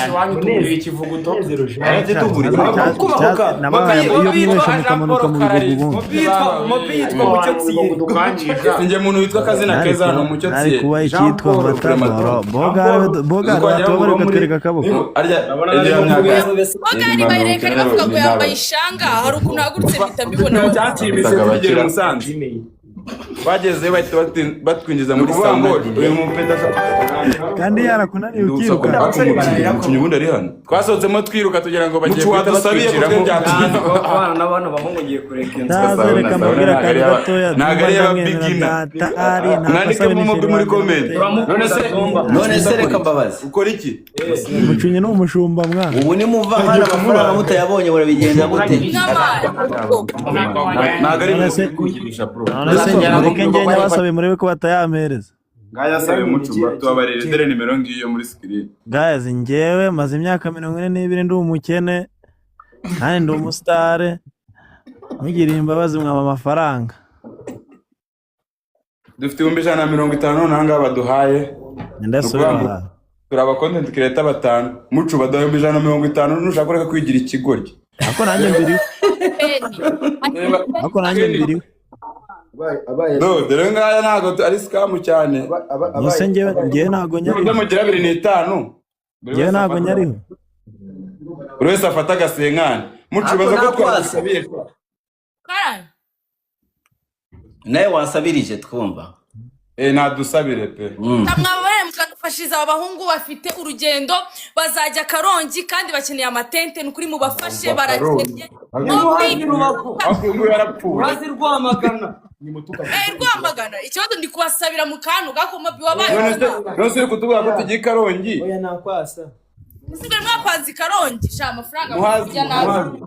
Twatashye iwanyu tugurira ikivuguto. Yaratituguriye. Kubahuka. Nabahaye Mobi iyo yitwa mwese Jean mukamanuka Paul mu bigogo Kararira. ubundi. Mobi yitwa Mucyo Thierry. Dukangisha. Sinjye muntu witwa akazina Nari keza hano kuba Mucyo nari Thierry. kuba icyitwa Paul Matabaro. Clematoro. Bogari Bogari Uzi ko wagira ngo watubara uba muri ukatwereka akaboko. Arya Urabona iriya nari myaka kumwe. Bogari bayirekare bavuga ngo yambaye ishanga, hari ukuntu hagurutse mpita mbibona. Ikintu cyanshimishije tugera i Musanze, twagezeyo bahita batwinjiza muri sauna. Uyu mupeta Kandi yarakunaniye ukiruka. Umukinnyi ubundi ari hano. Twasohotsemo twiruka tugira ngo bagiye guhita wadusabiye ko batwinjiramo. Abana n'abana bahungu ngiye kureka inzu. Ndaza reka Sauna, mbabwire ntabwo ari akantu iy'aba- gatoya. ntabwo ari Dumba iy'aba ndamwemera beginner. byatari nta Mwandike kosa mo Mobi muri n'isheri comment. Turamukunda Zumba. None se reka mbabaze. Ukora iki? Mucunye ni umushumba mwana. Ubu nimuva hano amafaranga mutayabonye murabigenza gute? Nk'amana. Ntabwo ari None se kugurisha, bro. none se mureke ngende basabe murebe ko batayampereza. Ngaya asabe mucumba tubabarire, dore nimero ngiyo muri screen. Guys, njyewe maze imyaka 42 ndi umukene kandi ndi umusitare. Mugiriye imbabazi mwaba amafaranga. Dufite 150,000 noneho ngaha baduhaye. Ndasubira. Ni ukuvuga ngo turi aba content creator batanu. Mucu baduhaye 150,000, nushaka kureka kwigira ikigoryi. Ariko nanjye mbiriwe. Ariko nanjye mbiriwe. Abaye No, dore ngaya ntabwo ari scam cyane. Nose njyewe ntago Niba nyariho. mugira 25, buri Njyewe wese ntago nyariho. Buri wese afata agasenkani. Mucu Ariko baza ko nakwasa. twagusabiye. Karame. Nawe wasabirije twumva. Eh, nadusabire pe. Mwababare mukadufashiriza aba bahungu bafite urugendo, bazajya Karongi kandi bakeneye amatente. Ni ukuri mubafashe, barakennye. Ni Muhazi, Rubavu. Ahubwo uyu yarapfuye. Muhazi, Rwamagana. Eh, Rwamagana. Ikibazo ndi kubasabira mu kantu gako Mobi wabaye. None se uri kutubwira ko tugiye i Karongi? Oya, nakwasa. Musigaye mwapanze i Karongi sha amafaranga Muhazi. murya nabi. Muhazi.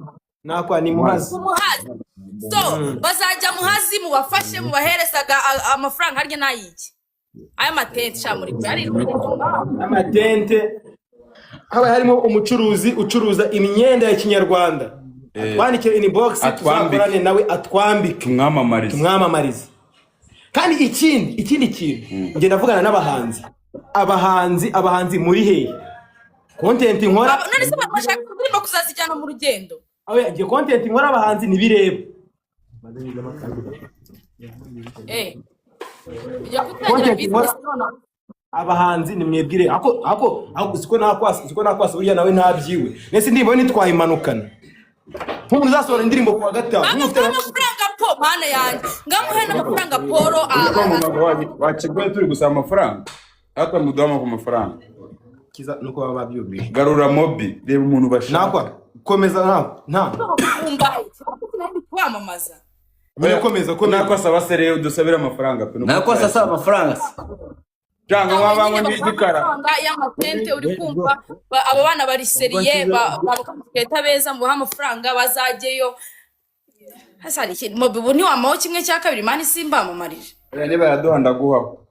Nakwa ni Muhazi. Muhazi. So bazajya Muhazi, mubafashe mubaherezaga amafaranga harya n'ayiki aya matente sha muri kure ari. Amatente Haba harimo umucuruzi ucuruza imyenda ya kinyarwanda, atwandike inbox. Atwambike. Tuzakorane nawe atwambike. Tumwamamarize. Tumwamamarize. Kandi ikindi kintu, njye ndavugana n'abahanzi. Abahanzi muri hehe? Content nkora None se abantu bashaka indirimbo kuzazijyana mu rugendo? Oya, njye content nkora abahanzi ntibireba. Ujya gutangira Content nkora business nonaha. Abahanzi nimwebwire ako siko nakwasa burya nawe ntabyiwe. Nese indirimbo ye ntitwayimanukana nk'umuntu uzasohora indirimbo kuwa gatanu Ngamuhe nk'ufite amafaranga po mana yanjye, ngamuhe n'amafaranga Paul. Wakigoye turi gusaba amafaranga, hata muduhama ku mafaranga. Kiza nuko baba babyumvise. Garura Mobi, reba umuntu bashaka. Nakwa komeza nta nta Kumbaye kwamamaza. Nyine komeza, komeza. Nako asaba se rero udusabire amafaranga pe. Nakwasa asaba amafaranga se? Cyangwa mwabanywe n'igikara. Amafaranga y'amatente uri kumva abo bana bari sérieux, ba beza, mubahe amafaranga bazajyeyo. Hasa hari ikintu Mobi, ubu ntiwamaho kimwe cya kabiri man simbamamarije. Oya, niba yaduha ndaguhaho.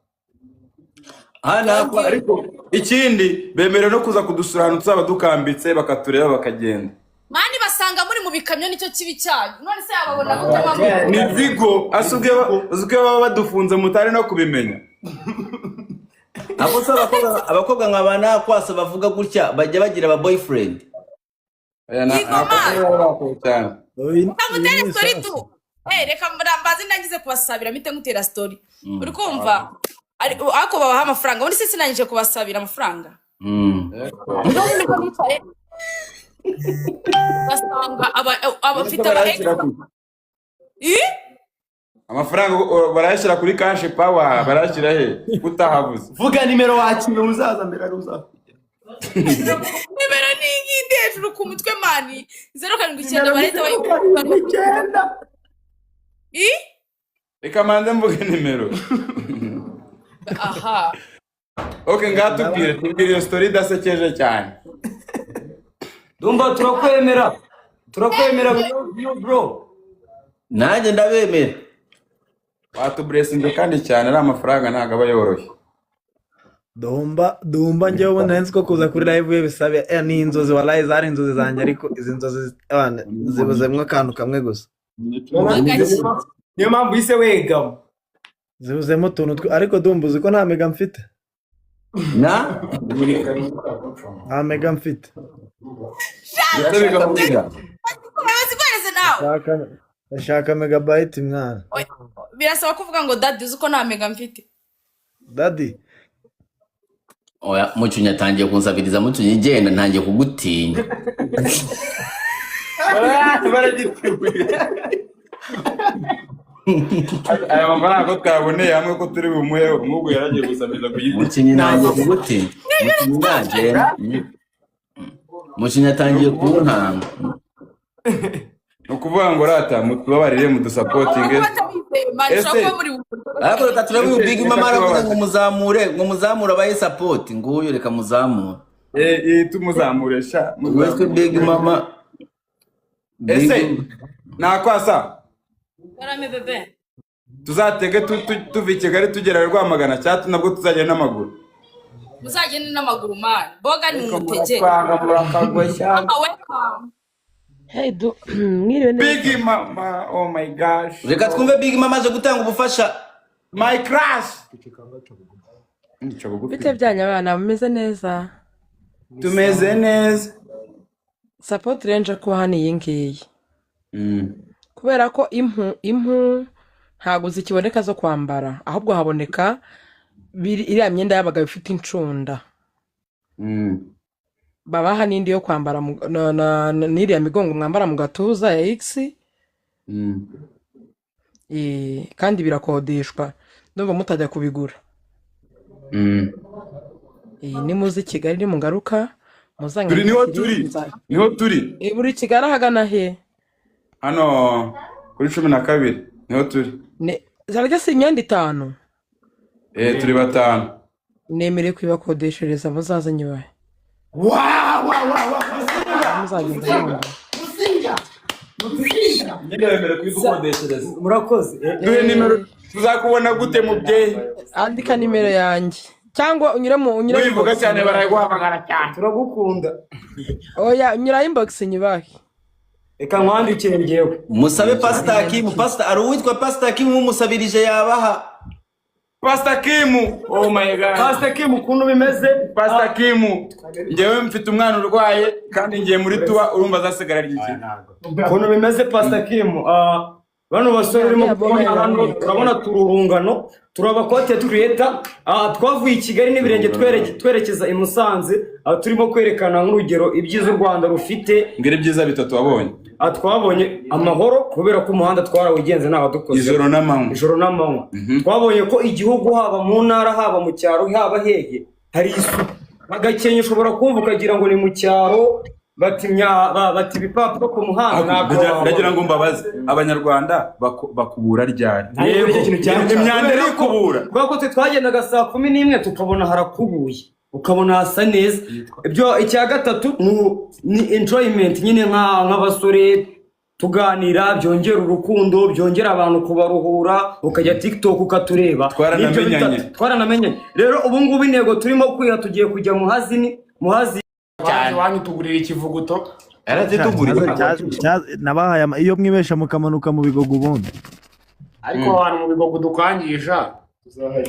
Hano nakwa. Ariko ikindi, bemerewe no kuza kudusura ahantu tuzaba dukambitse, bakatureba bakagenda. Man, basanga muri mu bikamyo, nicyo kibi cyanyu. None se yababona gute mama? Ni vigo asubwe uzi ko baba badufunze mutari no kubimenya. Abo se abakobwa nka ba nakwasa bavuga gutya bajya bagira aba boyfriend? Oya, Yego, nako man. baba bakoze cyane. Uyu Kamutere ni story isasu. tu. Eh, reka mbaze ndangize kubasabira mpite ngutera story. Uri kumva? Ariko babaha amafaranga. Ubundi se sinangije kubasabira amafaranga? Nibwo nibwo nicaye basanga aba abafite aba ex. Barayashyira Ih? Amafaranga barayashyira kuri Cash Power, barayashyira he kutahabuze? Vuga nimero wakira uzaza mbere ari uzaza. Nimero ni ingindi hejuru ku mutwe man, 079 barahita Zeru 9. Ih? Reka manze mvuge nimero. Aha. Ok, ngaha tubwire, tubwire iyo story idasekeje cyane. Dumba, turakwemera, turakwemera, we love you, bro. Nanjye ndabemera. Watuburesinze kandi cyane, ari amafaranga ntabwo aba yoroshye. Dumba, Dumba, njyewe ubundi nari nzi ko kuza kuri live ye bisabe ni inzozi, wallahi zari inzozi zanjye, ariko izi nzozi abana, zibuzemwo akantu kamwe gusa. Agaki. Niyo mpamvu yise wegamo. Zibuzemo utuntu ariko Dumba, uzi ko nta mega mfite? Na Nta mega mfite. Ndetse bigahurira. Baziguhereze nawe. Ndashaka megabyte, mwana. Oya, birasaba kuvuga ngo daddy, uzi ko nta mega mfite. Daddy. Oya, Mucunya atangiye kunsabiriza. Mucunya, igenda, ntangiye kugutinya. Baragiteguye aya mafaranga ko twaboneye hamwe ko turi bumuhe, nk'ubwo yaragiye gusabiriza ku giti. Mucinyi, ntangiye kugutinya. Mucinyi, nagenda. Mucinyi atangiye kuntanga. Ni ukuvuga ngo rata mutubabarire, mudusupportinge. Kuba batabizeye, man, Ese- ushobora kuba muri Ariko reka turebe uyu Big Mama aravuze ngo muzamure, ngo muzamure abaye support. Nguyu, reka muzamure. Eh, eh, tumuzamure sha. Witwa Big Mama. Ese nakwasa Karame, bebe. tuzatege tuva i Kigali tugera Rwamagana, cyangwa nabwo tuzagenda n'amaguru? Muzagende n'amaguru, man. Boga ni umutegere. Muratwanga, murakagoshya. Mama, welcome. Hey, du mwiriwe neza. Big Mama, oh my gosh. Reka twumve Big Mama aje gutanga ubufasha. My crush. Bite byanyu abana, mumeze neza? Tumeze neza. Support range ko hano iyi ngiyi. Kubera ko impu ntabwo zikiboneka zo kwambara, ahubwo haboneka iriya myenda y'abagabo ifite incunda. Babaha n'indi yo kwambara n'iriya migongo mwambara mu gatuza ya X. Kandi birakodeshwa. Ndumva mutajya kubigura. Nimuze i Kigali, nimugaruka Turi, niho turi, niho turi. Buri Kigali ahagana he? Hano kuri 12 niho turi. Zarya si imyenda itanu? Eh, turi batanu. Nemereye kuyibakodeshereza, muzaze nyubahe. Wa Muzagenda mwambara. Nyine wemere kuyidukodeshereza. Murakoze. Duhe nimero, tuzakubona gute mubyeyi? Andika nimero yanjye cyangwa unyure mu unyure Wivuga inbox cyane nyubahe. baraguhamagara cyane. Turagukunda. Oya, unyura inbox nyubahe. Reka nkwandikire njyewe. Musabe Pastor Kim. Pastor, ari uwitwa Pastor Kim, mumusabirije yabaha. Pastor Kim, oh my God. Pastor Kim, ukuntu bimeze. Pastor Kim, njyewe mfite umwana urwaye kandi ngiye muri tuba, urumva azasigara iki? Ukuntu bimeze, Pastor Kim, bano basore urimo kubona hano, turabona turi urungano, turi aba content creator. Twavuye i Kigali n'ibirenge twerekeza i Musanze. Turimo kwerekana nk'urugero ibyiza u Rwanda rufite. Mbwira ibyiza bitatu wabonye. Twabonye amahoro kubera ko umuhanda twarawugenze ntawadukoze. Ijoro n'amanywa. Ijoro n'amanywa. Twabonye ko igihugu, haba mu ntara, haba mu cyaro, haba hehe, hari isuku. Gakenke ushobora kumva ukagira ngo ni mu cyaro, bati bati ibipapuro ku muhanda ntabwo Ndagira ngo mbabaze abanyarwanda, bakubura ryari? Yego, icyo kintu cyane. Imyanda irikubura. Kubera ko twe twagendaga saa 11 tukabona harakubuye, ukabona hasa neza. Ibyo icya gatatu ni enjoyment nyine, nk'abasore tuganira, byongera urukundo, byongera abantu kubaruhura, ukajya TikTok ukatureba. Twaranamenyanye. Nibyo bitatu, twaranamenyanye. Rero ubu ngubu intego turimo kwiha, tugiye kujya Muhazi, ni Muhazi. Cyane, iwanyu tugurira ikivuguto. Yarazituguriye. Nabahaye iyo mwibesha mukamanuka mu Bigogo ubundi. Ariko ahantu mu Bigogo dukangisha.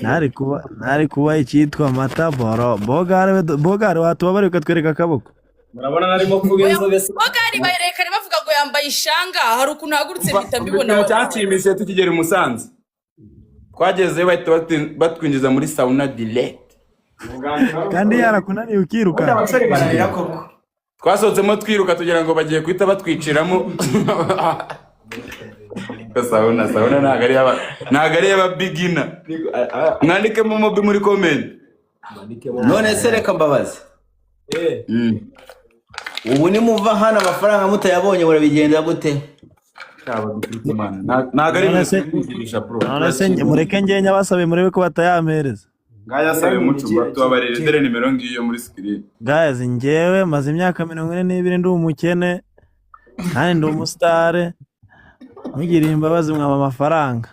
Ntari kuba icyitwa amata boro bogare bogare, watubabare ukatwereka akaboko. Murabona narimo kuba inzobe se? Bogari bayerekane bavuga ngo yambaye ishanga, hari ukuntu ahagurutse mpita mbibona. Ikintu cyanshimishije, tukigera i Musanze twagezeyo bahita batwinjiza muri sauna direct. Kandi yarakunaniye ukiruka. Abasore bararira koko. Twasohotsemo twiruka tugira ngo bagiye guhita batwiciramo. Sauna ntabwo ari iy'aba beginner. Mwandikemo mobi muri comment. None se reka mbabaze, ubu nimuva hano amafaranga mutayabonye murabigenda gute? Ntabwo ari None se- ibintu twigisha, bro. None se mureke njye nyabasabe, murebe ko batayampereza. Ngaya sabe mucumba, tubabarire, dore nimero ngiyo muri screen. Guys, njyewe maze imyaka 42 ndi umukene kandi ndi umusitare, mugiriye imbabazi mwaba amafaranga.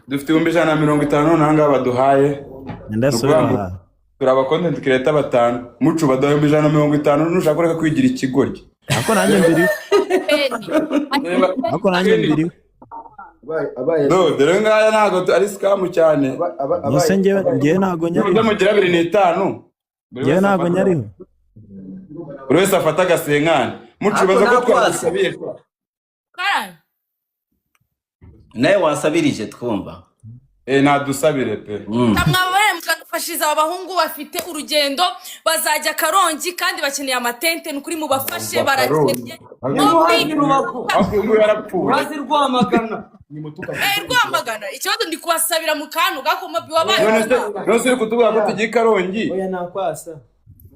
Dufite 150,000 noneho ngaha baduhaye. Ndasubira. Ni ukuvuga ngo turi aba content creator batanu, mucu baduha 150,000, nushaka kureka kwigira ikigoryi. Ariko nanjye mbiriwe, ariko nanjye mbiriwe. Abaye Do, dore ngaya ntabwo ari scam cyane. Ese njyewe ntabwo Niba nyariho. mugira 25, buri Njyewe wese ntabwo afata nyariho. Buri wese afata agasenkani. Mucubaza ko Ariko nakwasa. twagusabiye. Karame. Nawe wasabirije twumva. Eh, nadusabire pe. Mwababare mukadufashiriza aba bahungu bafite urugendo, bazajya Karongi kandi bakeneye amatente. Ni ukuri mubafashe, barakennye. Ni Muhazi, Rubavu. Ahubwo uyu yarapfuye. Muhazi, Rwamagana. Eh, Rwamagana. Ikibazo ndi kubasabira mu kantu gakomobi wabaye. None se uri kutubwira ko tugiye i Karongi? Oya, nakwasa.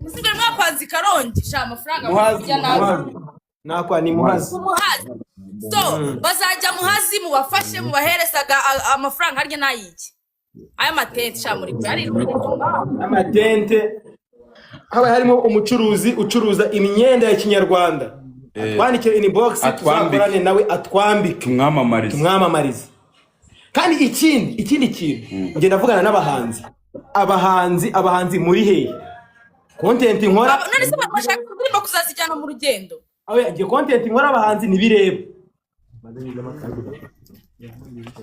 Musigaye mwapanze i Karongi sha, amafaranga Muhazi. murya nabi. Muhazi. Nakwa ni Muhazi. Muhazi. So bazajya Muhazi, mubafashe, mubaherezaga amafaranga harya n'ayiki aya matente sha, muri kure ari. Amatente, haba harimo umucuruzi ucuruza imyenda ya kinyarwanda, atwandikire inbox. Atwambike. Tuzakorane nawe, atwambike. Tumwamamarize. Tumwamamarize. Kandi ikindi kintu, njye ndavugana n'abahanzi. Abahanzi muri hehe? Content nkora None se abantu bashaka indirimbo kuzazijyana mu rugendo? Oya, njye content nkora abahanzi ntibireba.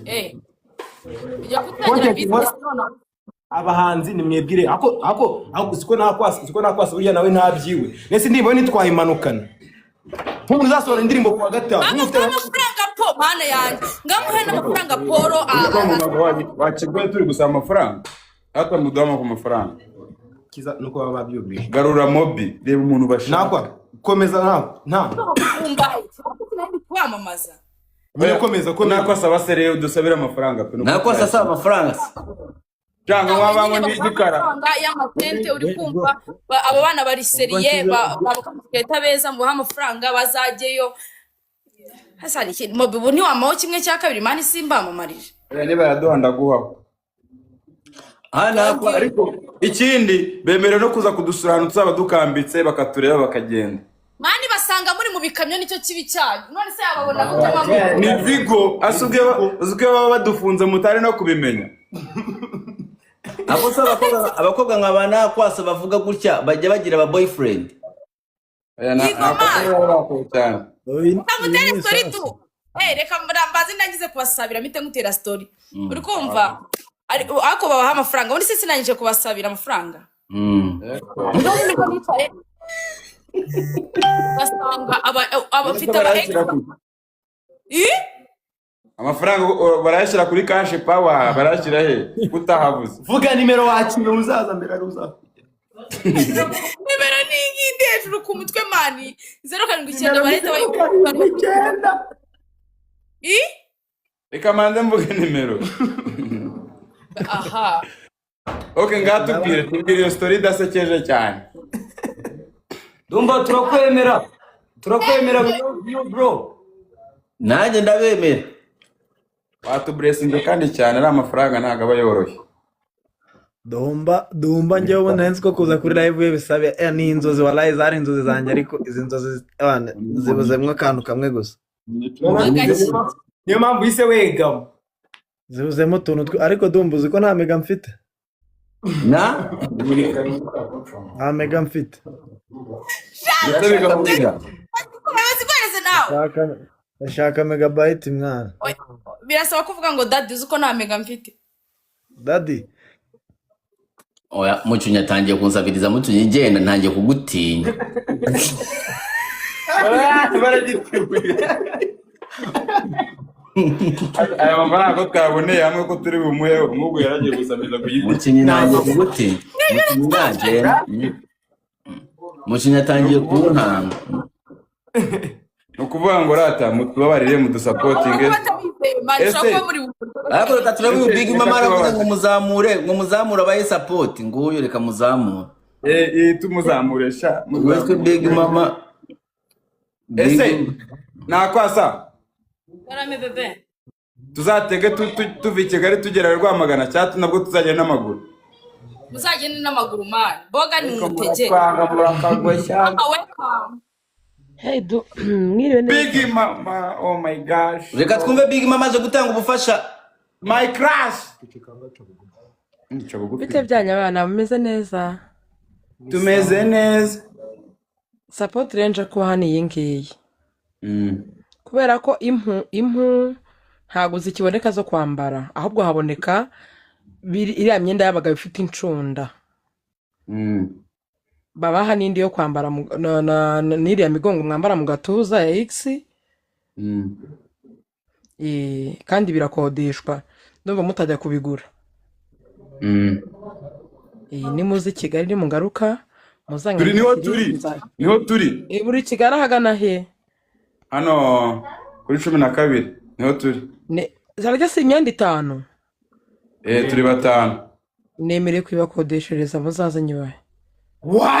Eh, ujya gutangira Content nkora business nonaha. Abahanzi nimwebwire ako siko nakwasa burya nawe ntabyiwe. Nese indirimbo ye ntitwayimanukana nk'umuntu uzasohora indirimbo kuwa gatanu? Bamuha amafaranga po, mana yanjye, ngamuhe n'amafaranga poro. Wakiguye turi gusaba amafaranga, hata muduha ku mafaranga. Kiza nuko baba babyumvise. Garura mobi, reba umuntu bashaka. Nakwa, komeza, nta Kumbaye kwamamaza. Oya, komeza, komeza. Nako asaba se rero udusabire amafaranga pe. Nakwasa asaba amafaranga se? Cyangwa wabanywe n'igikara. Amafaranga y'amatente, uri kumva? Abo bana bari sérieux, babakamufeta beza, mubahe amafaranga bazajyeyo. Hasa hari ikintu mobi, ubu ntiwamaho kimwe cya kabiri man, simbamamarije. Oya, niba yaduha ndaguhaho. Aha nakwa. Ariko ikindi, bemerewe no kuza kudusura ahantu tuzaba dukambitse, bakatureba bakagenda. Man, basanga muri mu bikamyo, nicyo kibi cyanyu. None se yababona gute mama? Ni vigo asubwe, uzi ko baba badufunze mutari no kubimenya. Abo se abakobwa nka ba nakwasa bavuga gutya bajya bagira aba boyfriend? Oya, Yego, nako man. baba bakoze cyane. Uyu Kamutere ni story isasu. tu. Eh, reka mbaze ndangize kubasabira mpite ngutera story. Uri kumva? Ariko babaha amafaranga. Ubundi se sinangije kubasabira amafaranga? None nibwo nicaye basanga aba abafite aba ex. Barayashyira Eh? Amafaranga barayashyira kuri Cash Power, barayashyira he kutahabuze? Vuga nimero wakira uzaza mbere ari uzaza. Nimero ni ingindi hejuru ku mutwe man, 079 barahita 9. Eh? Reka manze mvuge nimero. Aha. Ok, ngaha tubwire, tubwire iyo story idasekeje cyane. Dumba, turakwemera, turakwemera, we love you bro. Nanjye ndabemera. Watuburesinze kandi cyane, ari amafaranga ntabwo aba yoroshye. Dumba, Dumba, njyewe ubundi nari nzi ko kuza kuri live ye bisabe ni inzozi, wallahi zari inzozi zanjye, ariko izi nzozi zibuzemwo akantu kamwe gusa. Niyo mpamvu uhise wegama. Zibuzemo utuntu ariko Dumba, uzi ko nta mega mfite? Na Nta mega mfite. Ndetse bigahuza. Baziguhereze nawe. Ndashaka megabyte, mwana. Oya, birasaba kuvuga ngo daddy, uzi ko nta mega mfite. Daddy. Oya, mucunya atangiye kunsabiriza. Mucunya, igenda, ntangiye kugutinya. Baragiteguye aya mafaranga ko twaboneye hamwe ko turi bumuhe, nk'ubwo yaragiye gusabiriza ku giti. Mucinyi, ntangiye kugutinya. Mucinyi, nagenda. Mucinyi atangiye kuntanga. Ni ukuvuga ngo rata mutubabarire, mudusapotinge. Ese Ariko reka turebe uyu Big Mama aravuze ngo muzamure, ngo muzamure abaye support. Nguyu, reka muzamure. Eh, eh, tumuzamure sha. Witwe Big Mama. Ese nakwasa Karame bebe. tuzatege tuva i Kigali tugera Rwamagana, cyangwa nabwo tuzagenda n'amaguru? Muzagende n'amaguru man, boga ni mutege. Muratwanga, murakagwa. Mama, welcome. Hey, du mwiriwe neza. Big Mama, oh my gosh. Reka twumve Big Mama aje gutanga ubufasha. My crush. Bite byanyu abana, mumeze neza? Tumeze neza. Support ranger kuba hano iyi ngiyi, kubera ko impu Ntabwo zikiboneka zo kwambara, ahubwo haboneka iriya myenda y'abagabo ifite incunda. Babaha n'indi yo kwambara n'iriya migongo mwambara mu gatuza ya X. Kandi birakodeshwa, ndumva mutajya kubigura. Nimuze i Kigali, nimugaruka Turi, niho muzanyandikire. turi, niho turi. Buri Kigali ahagana he? Hano kuri 12 niho turi. Zarajya si imyenda itanu? Eh, turi batanu. Nemereye kuyibakodeshereza, muzaze nyubahe. Wa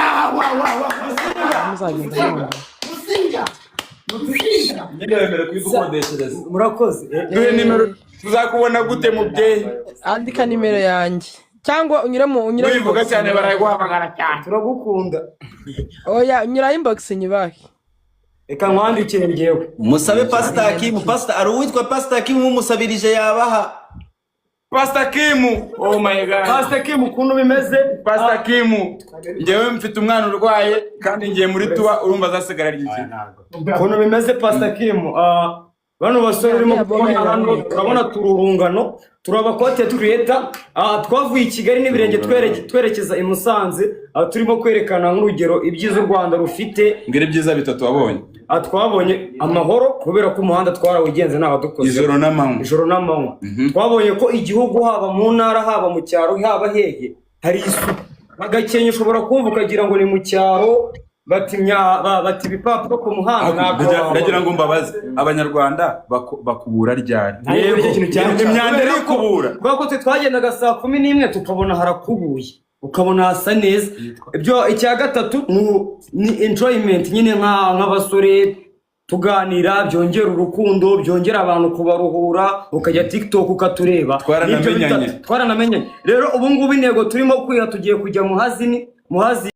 Muzagenda mwambara. Nyine wemerewe kuyidukodeshereza. Murakoze. Duhe nimero, tuzakubona gute mubyeyi? Andika nimero yanjye cyangwa unyure mu unyure Nuyivuga inbox cyane nyubahe. Baraguhamagara cyane. Turagukunda. Oya, unyura inbox nyubahe. Reka nkwandikire njyewe. Musabe Pasita Hakimu. Pasita, hari uwitwa Pasita Hakimu, mumusabirije yabaha. Pastor Kimu, oh my God. Pastor Kim, ukuntu bimeze. Pastor Kimu, njyewe mfite umwana urwaye kandi ngiye muri tuba, urumva azasigara iki? Ukuntu bimeze, Pastor Kim, bano basore urimo kubona hano, turabona turi urungano, turi aba content creator. Twavuye i Kigali n'ibirenge twerekeza i Musanze. Turimo kwerekana nk'urugero ibyiza u Rwanda rufite. Mbwira ibyiza bitatu wabonye. Twabonye amahoro kubera ko umuhanda twarawugenze ntawadukoze. Ijoro n'amanywa. Ijoro n'amanywa. Twabonye ko igihugu, haba mu ntara, haba mu cyaro, haba hehe, hari isuku. Gakenke ushobora kumva ukagira ngo ni mu cyaro, bati bati ibipapuro ku muhanda ntabwo wabona. Ndagira ngo mbabaze, Abanyarwanda bakubura ryari? Yego. Nicyo kintu cyane. Imyanda irikubura. Kubera ko twe twagendaga saa 11 tukabona harakubuye, ukabona hasa neza. Ibyo icya gatatu ni enjoyment nyine, nk'abasore tuganira, byongera urukundo, byongera abantu kubaruhura, ukajya TikTok ukatureba. Twaranamenyanye. Nibyo bitatu. Twaranamenyanye. Rero ubu ngubu intego turimo kwiha, tugiye kujya Muhazi, ni Muhazi.